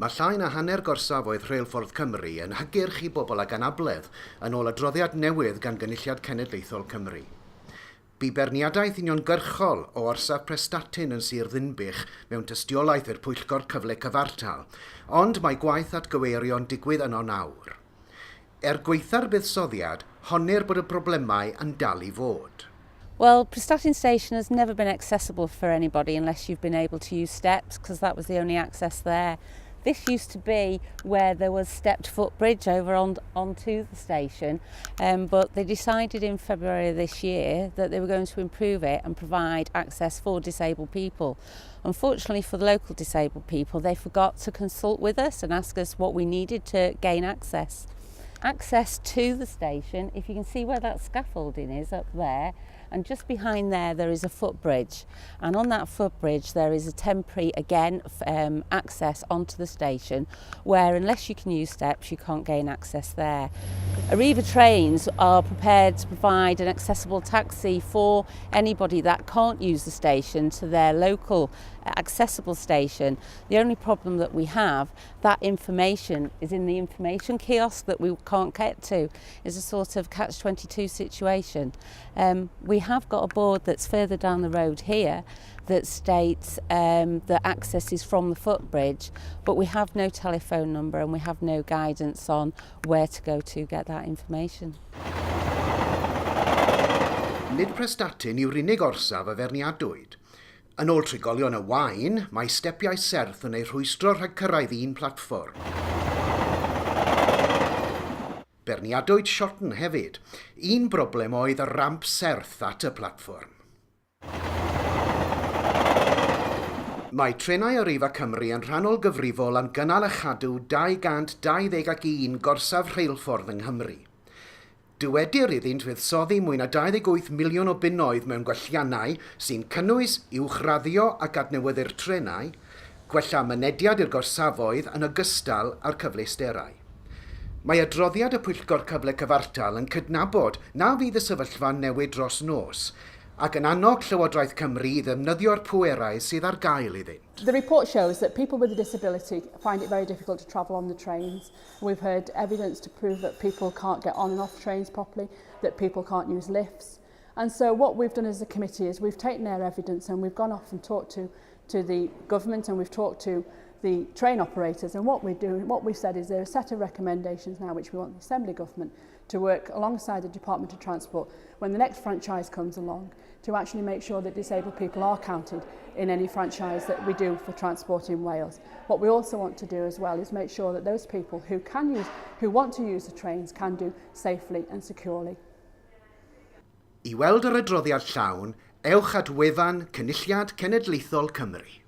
Mae llai na hanner gorsafoedd Rheilffordd Cymru yn hygyrch i bobl ag anabledd, yn ôl adroddiad newydd gan Gynulliad Cenedlaethol Cymru. Bu beirniadaeth uniongyrchol o orsaf Prestatyn yn Sir Ddinbych mewn tystiolaeth i'r Pwyllgor Cyfle Cyfartal, ond mae gwaith atgyweirio'n digwydd yno nawr. Er gwaetha'r buddsoddiad, honnir bod y problemau yn dal i fod. Well, Prestatyn Station has never been accessible for anybody unless you've been able to use steps, because that was the only access there. This used to be where there was stepped footbridge over on, onto the station, um, but they decided in February this year that they were going to improve it and provide access for disabled people. Unfortunately for the local disabled people, they forgot to consult with us and ask us what we needed to gain access. Access to the station, if you can see where that scaffolding is up there, and just behind there there is a footbridge and on that footbridge there is a temporary again um, access onto the station where unless you can use steps you can't gain access there. Arriva trains are prepared to provide an accessible taxi for anybody that can't use the station to their local uh, accessible station. The only problem that we have, that information is in the information kiosk that we can't get to. Is a sort of catch-22 situation. Um, we have got a board that's further down the road here that states um, that access is from the footbridge, but we have no telephone number and we have no guidance on where to go to get that information. Nid Prestatyn yw'r unig orsaf a ferniadwyd. Yn ôl trigolion y Waun, mae stepiau serth yn eu rhwystro rhag cyrraedd un platfform. Beirniadwyd Shotton hefyd. Un broblem oedd y ramp serth at y platfform. Mae Trenau Arriva Cymru yn rhannol gyfrifol am gynnal a chadw 221 gorsaf rheilffordd yng Nghymru. Dywedir iddynt fuddsoddi mwy na 28 miliwn o bunnoedd mewn gwelliannau sy'n cynnwys uwchraddio ac adnewyddu'r trenau, gwella mynediad i'r gorsafoedd yn ogystal â'r cyfleusterau. Mae adroddiad y Pwyllgor Cyfle Cyfartal yn cydnabod na fydd y sefyllfa'n newid dros nos, ac yn annog Llywodraeth Cymru i ddefnyddio'r pwerau sydd ar gael iddynt. The report shows that people with a disability find it very difficult to travel on the trains. We've heard evidence to prove that people can't get on and off trains properly, that people can't use lifts. And so what we've done as a committee is we've taken their evidence and we've gone off and talked to, to the government and we've talked to the train operators. And what we do, what we've said is there are a set of recommendations now which we want the Assembly government to work alongside the Department of Transport when the next franchise comes along to actually make sure that disabled people are counted in any franchise that we do for transport in Wales. What we also want to do as well is make sure that those people who can use, who want to use the trains can do safely and securely. I weld yr adroddiad llawn, ewch at wefan Cynulliad Cenedlaethol Cymru.